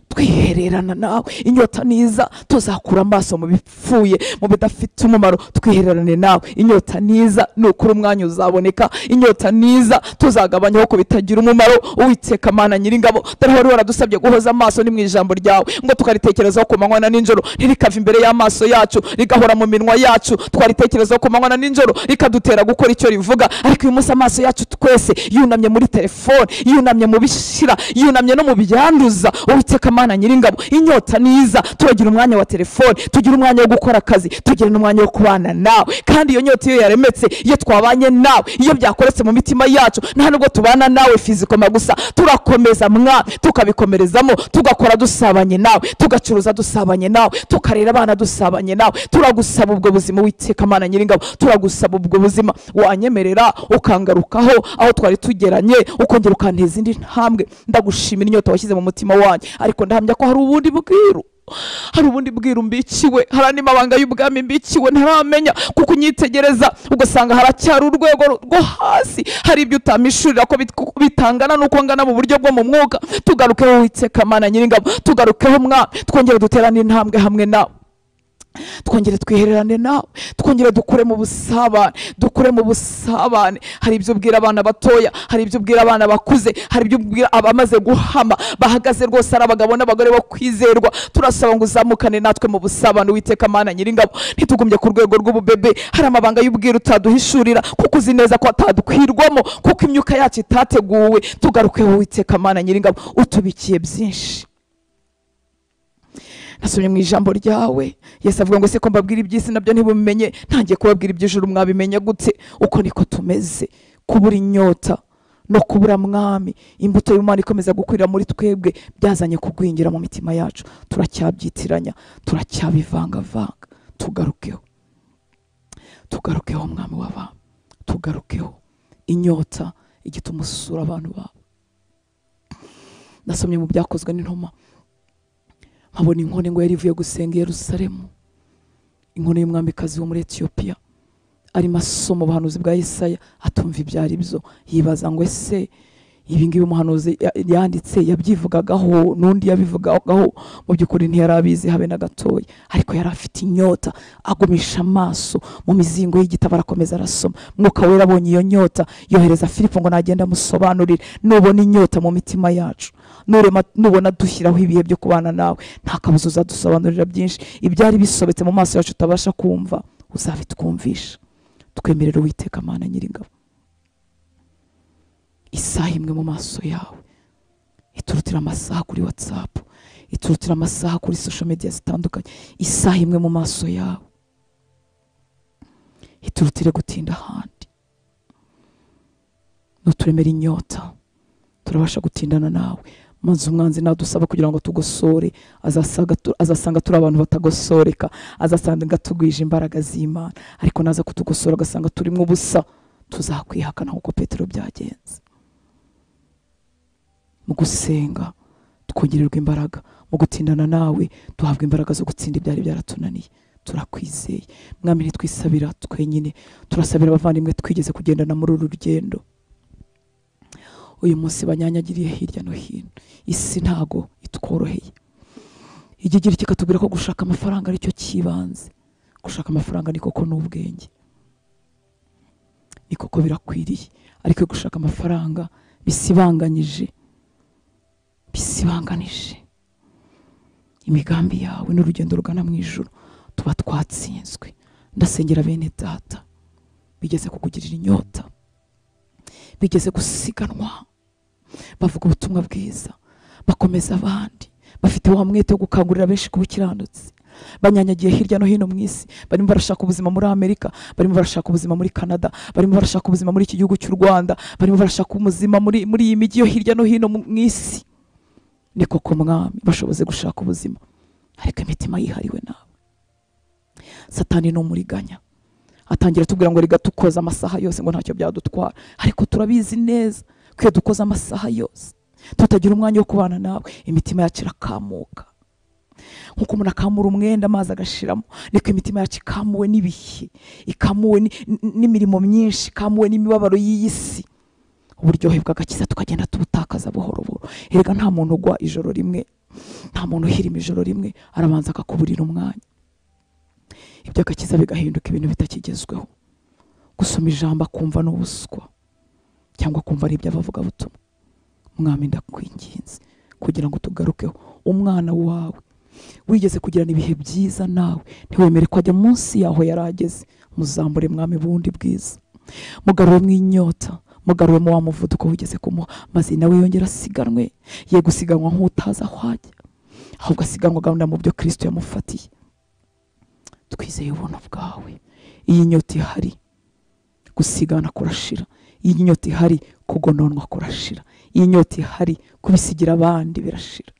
twihererana nawe, inyota niza tuzakura amaso mu bipfuye, mu bidafite umumaro, twihererane nawe. Inyota niza nukuri umwanya uzaboneka, inyota niza tuzagabanyaho ku bitagira umumaro. Uwiteka Mana Nyiringabo, dore wari waradusabye guhoza amaso ni mu ijambo ryawe, ngo tukaritekerezaho ku manywa na nijoro, ntirikava imbere y'amaso yacu, rigahora mu minwa yacu, twaritekerezaho ku manywa na nijoro, rikadutera gukora icyo rivuga. Ariko uyu munsi amaso yacu twese yunamye muri telefone, yunamye mu bishira, yunamye no mu byanduza. Uwiteka Mana Nyiringabo, inyota niza turagira umwanya wa telefone, tugira umwanya wo gukora akazi, tugira n'umwanya wo kubana nawe. Kandi iyo nyota iyo yaremetse, iyo twabanye nawe, iyo byakoretse mu mitima yacu, nta nubwo tubana nawe fizikoma gusa, turakomeza Mwami, tukabikomerezamo, tugakora dusabanye nawe, tugacuruza dusabanye nawe, tukarera abana dusabanye nawe. Turagusaba ubwo buzima Uwiteka Mana Nyiringabo, turagusaba ubwo buzima, wanyemerera ukangarukaho aho twari tugeranye, ukongera ukanteza indi ntambwe. Ndagushimira inyota washyize mu mutima wanjye, ariko ndahamya ko hari ubundi bwiru, hari ubundi bwiru mbikiwe, hari andi mabanga y'ubwami mbikiwe ntaramenya, kuko unyitegereza ugasanga haracyari urwego rwo hasi, hari ibyo utamishurira ko bitangana nuko ngana mu buryo bwo mu mwuka. Tugarukeho Uwiteka Mana Nyiringabo, tugarukeho Mwami, twongere duterane intambwe hamwe nawe. Twongere twihererane nawe, twongere dukure mu busabane, dukure mu busabane. Hari ibyo ubwira abana batoya, hari ibyo ubwira abana bakuze, hari ibyo ubwira abamaze guhama bahagaze rwose ari abagabo n'abagore bo kwizerwa. Turasaba ngo uzamukane natwe mu busabane, Uwiteka Mana Nyiringabo. Ntitugumye ku rwego rw'ububebe. Hari amabanga y'ubwira utaduhishurira kuko uzi neza ko atadukwirwamo, kuko imyuka yacu itateguwe. Tugaruke Uwiteka Mana Nyiringabo, utubikiye byinshi. Nasomye mu ijambo ryawe, Yesu avuga ngo se ko mbabwira iby'isi nabyo ntibumenye, ntangiye kubabwira iby'ijuru mwabimenya gute? Uko niko tumeze, kubura inyota no kubura Mwami, imbuto y'Imana ikomeza gukwira muri twebwe, byazanye kugwingira mu mitima yacu. Turacyabyitiranya, turacyabivangavanga. Tugarukeho, tugarukeho Mwami w'abami, tugarukeho. Inyota igituma usura abantu bawe. Nasomye mu byakozwe n'intumwa, nkabona inkone ngo yari ivuye gusenga i Yerusalemu, inkone y'umwamikazi wo muri Etiyopiya, arimo asoma ubuhanuzi bwa Yesaya, atumva ibyo ari byo, yibaza ngo ese ibi ngibi umuhanuzi yanditse yabyivugagaho n'undi yabivugagaho? Mu by'ukuri ntiyari abizi habe na gatoya, ariko yari afite inyota, agumisha amaso mu mizingo y'igitabo, arakomeza arasoma. Mwuka Wera abonye iyo nyota, yohereza Filipo ngo nagenda amusobanurire. Nubona inyota mu mitima yacu, nubona dushyiraho ibihe byo kubana nawe, nta kabuza uzadusobanurira byinshi. Ibyari bisobetse mu maso yacu utabasha kumva, uzabitwumvisha. Twemerere Uwiteka Mana Nyiringabo, isaha imwe mu maso yawe iturutira amasaha kuri WhatsApp, iturutira amasaha kuri social media zitandukanye. Isaha imwe mu maso yawe iturutire gutinda ahandi. Nuturemera inyota, turabasha gutindana nawe. Maze umwanzi nadusaba kugira ngo tugosore, azasanga turi abantu batagosoreka, azasanga tugwije imbaraga z'Imana. Ariko naza kutugosora agasanga turimo ubusa, tuzakwihakana nk'uko Petero byagenze. Mu gusenga twongererwa imbaraga, mu gutindana nawe duhabwa imbaraga zo gutsinda ibyari byaratunaniye. Turakwizeye Mwami, ntitwisabira twenyine, turasabira abavandimwe twigeze kugendana muri uru rugendo. Uyu munsi banyanyagiriye hirya no hino, isi ntago itworoheye. Igigira kikatubwira ko gushaka amafaranga aricyo kibanze. Gushaka amafaranga ni koko n'ubwenge, ni koko birakwiriye, ariko gushaka amafaranga bisibanganije imigambi yawe n'urugendo rugana mu ijuru, tuba twatsinzwe. Ndasengera bene data bigeze kukugirira inyota, bigeze gusiganwa, bavuga ubutumwa bwiza, bakomeza abandi, bafite wa mwete wo gukangurira benshi kuba kiranutse. Banyanyagiye hirya no hino mu isi, barimo barashaka ubuzima muri Amerika, barimo barashaka ubuzima muri Canada, barimo barashaka ubuzima muri iki gihugu cy'u Rwanda, barimo barashaka ubuzima muri iyi mijyi yo hirya no hino mu isi. Ni koko Mwami, bashoboze gushaka ubuzima, ariko imitima yihariwe nawe. Satani ni umuriganya, atangira tubwira ngo rega dukoza amasaha yose ngo ntacyo byadutwara, ariko turabizi neza ko iyo dukoza amasaha yose tutagira umwanya wo kubana nawe, imitima yacu irakamuka. Nkuko umuntu akamura umwenda amazi agashiramo, niko imitima yacu ikamuwe n'ibihe, ikamuwe n'imirimo myinshi, ikamuwe n'imibabaro y'iyi si. Uburyohe bw'agakiza tukagenda tubutakaza buhoro buhoro. Erega nta muntu ugwa ijoro rimwe, nta muntu uhirima ijoro rimwe, arabanza akakuburira umwanya. Iby'agakiza bigahinduka ibintu bitakigezweho. Gusoma ijambo akumva n'ubuswa, cyangwa kumva ari iby'abavuga butumwa. Mwami ndakwinginze kugira ngo tugarukeho. Umwana wawe wigeze kugirana ibihe byiza nawe, ntiwemere ko ajya munsi yaho yarageze. Muzambure Mwami bundi bwiza, mugarure mu inyota, mugarure mu wa muvuduko wigeze kumuha, maze nawe yongera asiganwe. Ye gusiganwa nk'utazi aho ajya, ahubwo asiganwa gahunda mu byo Kristo yamufatiye. Twizeye ubuntu bwawe. Iyi nyota ihari, gusigana kurashira. Iyi nyota ihari, kugononwa kurashira. Iyi nyota ihari, kubisigira abandi birashira.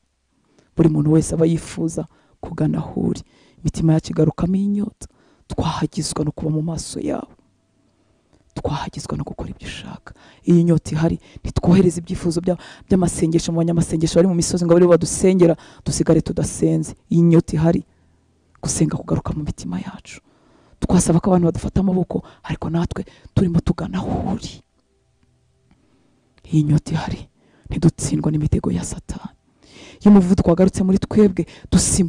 Buri muntu wese aba yifuza kugana aho uri. Imitima yacu igarukamo inyota. Twahagizwa no kuba mu maso yawe, twahagizwa no gukora ibyo ushaka. Iyi nyota ihari, ntitwohereze ibyifuzo by'amasengesho mu banyamasengesho bari mu misozi ngo bari badusengera, dusigare tudasenze. Iyi nyota ihari, gusenga kugaruka mu mitima yacu. Twasaba ko abantu badufata amaboko, ariko natwe turimo tugana aho uri. Iyi nyota ihari, ntidutsindwa n'imitego ya Satani. Iyo umuvuduko wagarutse muri twebwe, dusimbuka